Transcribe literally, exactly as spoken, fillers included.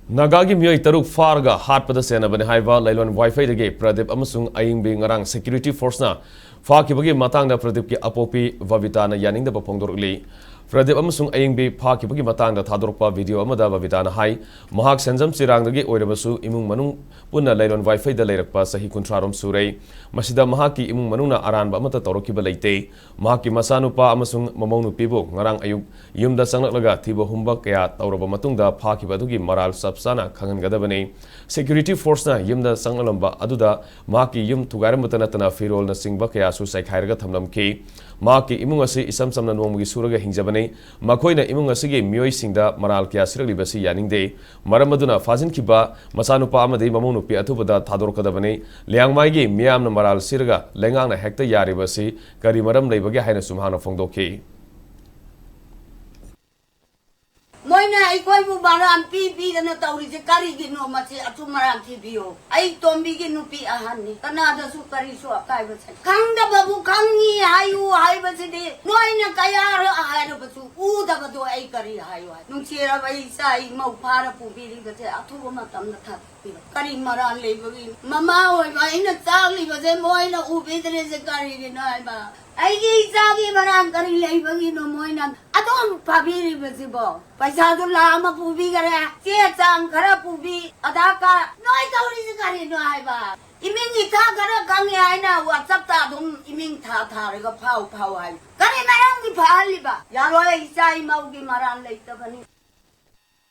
ꯅꯥꯒꯥꯒꯤ ꯃꯤꯑꯣꯏ ꯇꯔꯨꯛ ꯐꯥꯔꯒ ꯍꯥꯠꯄꯗ ꯁꯦꯟꯅꯕꯅꯤ ꯍꯥꯏꯕ ꯂꯩꯂꯣꯟ ꯋꯥꯏꯐꯩꯗꯒꯤ ꯄ꯭ꯔꯗꯤꯞ ꯑꯃꯁꯨꯡ ꯑꯌꯤꯡꯕꯤ ꯉꯔꯥꯡ ꯁꯦꯀ꯭ꯌꯨꯔꯤꯇꯤ ꯐꯣꯔꯁꯅ ꯐꯥꯈꯤꯕꯒꯤ ꯃꯇꯥꯡꯗ ꯄ꯭ꯔꯗꯤꯞꯀꯤ ꯑꯄꯣꯛꯄꯤ ꯕꯕꯤꯇꯥꯅ ꯌꯥꯅꯤꯡꯗꯕ ꯐꯣꯡꯗꯣꯔꯛꯂꯤ꯫ ꯄ꯭ꯔꯗꯤꯞ ꯑꯃꯁꯨꯡ ꯑꯌꯤꯡꯕꯤ ꯐꯥꯈꯤꯕꯒꯤ ꯃꯇꯥꯡꯗ ꯊꯥꯗꯣꯔꯛꯄ ꯚꯤꯗꯤꯑꯣ ꯑꯃꯗ ꯕꯕꯤꯇꯥꯅ ꯍꯥꯏ, ꯃꯍꯥꯛ ꯁꯦꯟꯖꯝ ꯆꯤꯔꯥꯡꯗꯒꯤ ꯑꯣꯏꯔꯕꯁꯨ ꯏꯃꯨꯡ ꯃꯅꯨꯡ ꯄꯨꯟꯅ ꯂꯩꯂꯣꯟ ꯋꯥꯏꯐꯩꯗ ꯂꯩꯔꯛꯄ ꯆꯍꯤ ꯀꯨꯟꯊ꯭ꯔꯥ ꯔꯣꯝ ꯁꯨꯔꯦ꯫ ꯃꯁꯤꯗ ꯃꯍꯥꯛꯀꯤ ꯏꯃꯨꯡ ꯃꯅꯨꯡꯅ ꯑꯔꯥꯟꯕ ꯑꯃꯠꯇ ꯇꯧꯔꯛꯈꯤꯕ ꯂꯩꯇꯦ꯫ ꯃꯍꯥꯛꯀꯤ ꯃꯆꯥꯅꯨꯄꯥ ꯑꯃꯁꯨꯡ ꯃꯃꯧ ꯅꯨꯄꯤꯕꯨ ꯉꯔꯥꯡ ꯑꯌꯨꯛ ꯌꯨꯝꯗ ꯆꯪꯂꯛꯂꯒ ꯊꯤꯕ ꯍꯨꯝꯕ ꯀꯌꯥ ꯇꯧꯔꯕ ꯃꯇꯨꯡꯗ ꯐꯥꯈꯤꯕ ꯑꯗꯨꯒꯤ ꯃꯔꯥꯜ ꯆꯞ ꯆꯥꯅ ꯈꯪꯍꯟꯒꯗꯕꯅꯤ꯫ ꯁꯦꯀ꯭ꯌꯨꯔꯤꯇꯤ ꯐꯣꯔꯁꯅ ꯌꯨꯝꯗ ꯆꯪꯂꯛꯂꯝꯕ ꯑꯗꯨꯗ ꯃꯍꯥꯛꯀꯤ ꯌꯨꯝ ꯊꯨꯒꯥꯏꯔꯝꯕꯇ ꯅꯠꯇꯅ ꯐꯤꯔꯣꯜꯅꯆꯤꯡꯕ ꯀꯌꯥꯁꯨ ꯆꯥꯏꯈꯥꯏꯔꯒ ꯊꯝꯂꯝꯈꯤ꯫ ꯃꯍꯥꯛꯀꯤ ꯏꯃꯨꯡ ꯑꯁꯤ ꯏꯆꯝ ꯆꯝꯅ ꯅꯣꯡꯃꯒꯤ ꯁꯨꯔꯒ ꯍꯤꯡꯖꯕꯅꯤ꯫ ꯃꯈꯣꯏꯅ ꯏꯃꯨꯡ ꯑꯁꯤꯒꯤ ꯃꯤꯑꯣꯏꯁꯤꯡꯗ ꯃꯔꯥꯜ ꯀꯌꯥ ꯁꯤꯔꯛꯂꯤꯕꯁꯤ ꯌꯥꯅꯤꯡꯗꯦ꯫ ꯃꯔꯝ ꯑꯗꯨꯅ ꯐꯥꯖꯤꯟꯈꯤꯕ ꯃꯆꯥꯅꯨꯄꯥ ꯑꯃꯗꯤ ꯃꯃꯧ ꯅꯨꯄꯤ ꯑꯊꯨꯕꯗ ꯊꯥꯗꯣꯔꯛꯀꯗꯕꯅꯤ꯫ ꯂꯤꯌꯥꯡꯃꯥꯏꯒꯤ ꯃꯤꯌꯥꯝꯅ ꯃꯔꯥꯜ ꯁꯤꯔꯒ ꯂꯩꯉꯥꯛꯅ ꯍꯦꯛꯇ ꯌꯥꯔꯤꯕꯁꯤ ꯀꯔꯤ ꯃꯔꯝ ꯂꯩꯕꯒꯦ ꯍꯥꯏꯅꯁꯨ ꯃꯍꯥꯛꯅ ꯐꯣꯡꯗꯣꯛꯈꯤ꯫ ꯃꯣꯏꯅ ꯑꯩꯈꯣꯏꯕꯨ ꯃꯔꯥꯟ ꯄꯤ ꯄꯤꯗꯅ ꯇꯧꯔꯤꯁꯦ ꯀꯔꯤꯒꯤꯅꯣ? ꯃꯁꯤ ꯑꯆꯨꯝ ꯃꯔꯥꯟ ꯊꯤꯕꯤꯌꯨ꯫ ꯑꯩ ꯇꯣꯝꯕꯤꯒꯤ ꯅꯨꯄꯤ ꯑꯍꯟꯅꯤ, ꯀꯅꯥꯗꯁꯨ ꯀꯔꯤꯁꯨ ꯑꯀꯥꯏꯕ ꯂꯩ꯫ ꯈꯪꯗꯕꯕꯨ ꯈꯪꯉꯤ ꯍꯥꯏꯌꯨ ꯍꯥꯏꯕꯁꯤꯗꯤ ꯅꯣꯏꯅ ꯀꯌꯥꯔꯛ ꯍꯥꯏꯔꯕꯁꯨ ꯎꯗꯕꯗꯣ ꯑꯩ ꯀꯔꯤ ꯍꯥꯏꯌꯨ ꯍꯥꯏ? ꯅꯨꯡꯁꯤꯔꯕ ꯏꯆꯥ ꯏꯃꯧ ꯐꯥꯔ ꯄꯨꯕꯤꯔꯤꯕꯁꯦ ꯑꯊꯨꯕ ꯃꯇꯝꯗ ꯊꯥꯗꯣꯛꯄꯤꯔꯣ꯫ ꯀꯔꯤ ꯃꯔꯥꯟ ꯂꯩꯕꯒꯤ? ꯃꯃꯥ ꯑꯣꯏꯕ ꯑꯩꯅ ꯆꯥꯛꯂꯤꯕꯁꯦ ꯃꯣꯏꯅ ꯎꯕꯤꯗ꯭ꯔꯤꯁꯦ ꯀꯔꯤꯒꯤꯅꯣ ꯍꯥꯏꯕ? ꯑꯩꯒꯤ ꯏꯆꯥꯒꯤ ꯃꯔꯥꯟ ꯀꯔꯤ ꯂꯩꯕꯒꯤꯅꯣ ꯃꯣꯏꯅ ꯑꯗꯨꯝ ꯐꯥꯕꯤꯔꯤꯕꯁꯤꯕꯣ? ꯄꯩꯁꯥꯗꯨ ꯂꯥꯛ ꯑꯃ ꯄꯨꯕꯤꯈꯔꯦ, ꯆꯦ ꯆꯥꯡ ꯈꯔ ꯄꯨꯕꯤ, ꯑꯙꯥꯔ ꯀꯥꯔꯗ, ꯅꯣꯏ ꯇꯧꯔꯤꯁꯤ ꯀꯔꯤꯅꯣ ꯍꯥꯏꯕ? ꯏꯃꯤꯡ ꯏꯊꯥ ꯈꯔ ꯈꯪꯉꯦ ꯍꯥꯏꯅ WhatsApp-ꯇ ꯑꯗꯨꯝ ꯏꯃꯤꯡ ꯊꯥ ꯊꯥꯔꯒ ꯐꯥꯎ ꯐꯥꯎ ꯍꯥꯏ꯫ ꯀꯔꯤ ꯃꯔꯝꯒꯤ ꯐꯥꯍꯜꯂꯤꯕ? ꯌꯥꯔꯣꯏ, ꯏꯆꯥ ꯏꯃꯧꯒꯤ ꯃꯔꯥꯟ ꯂꯩꯇꯕꯅꯤ꯫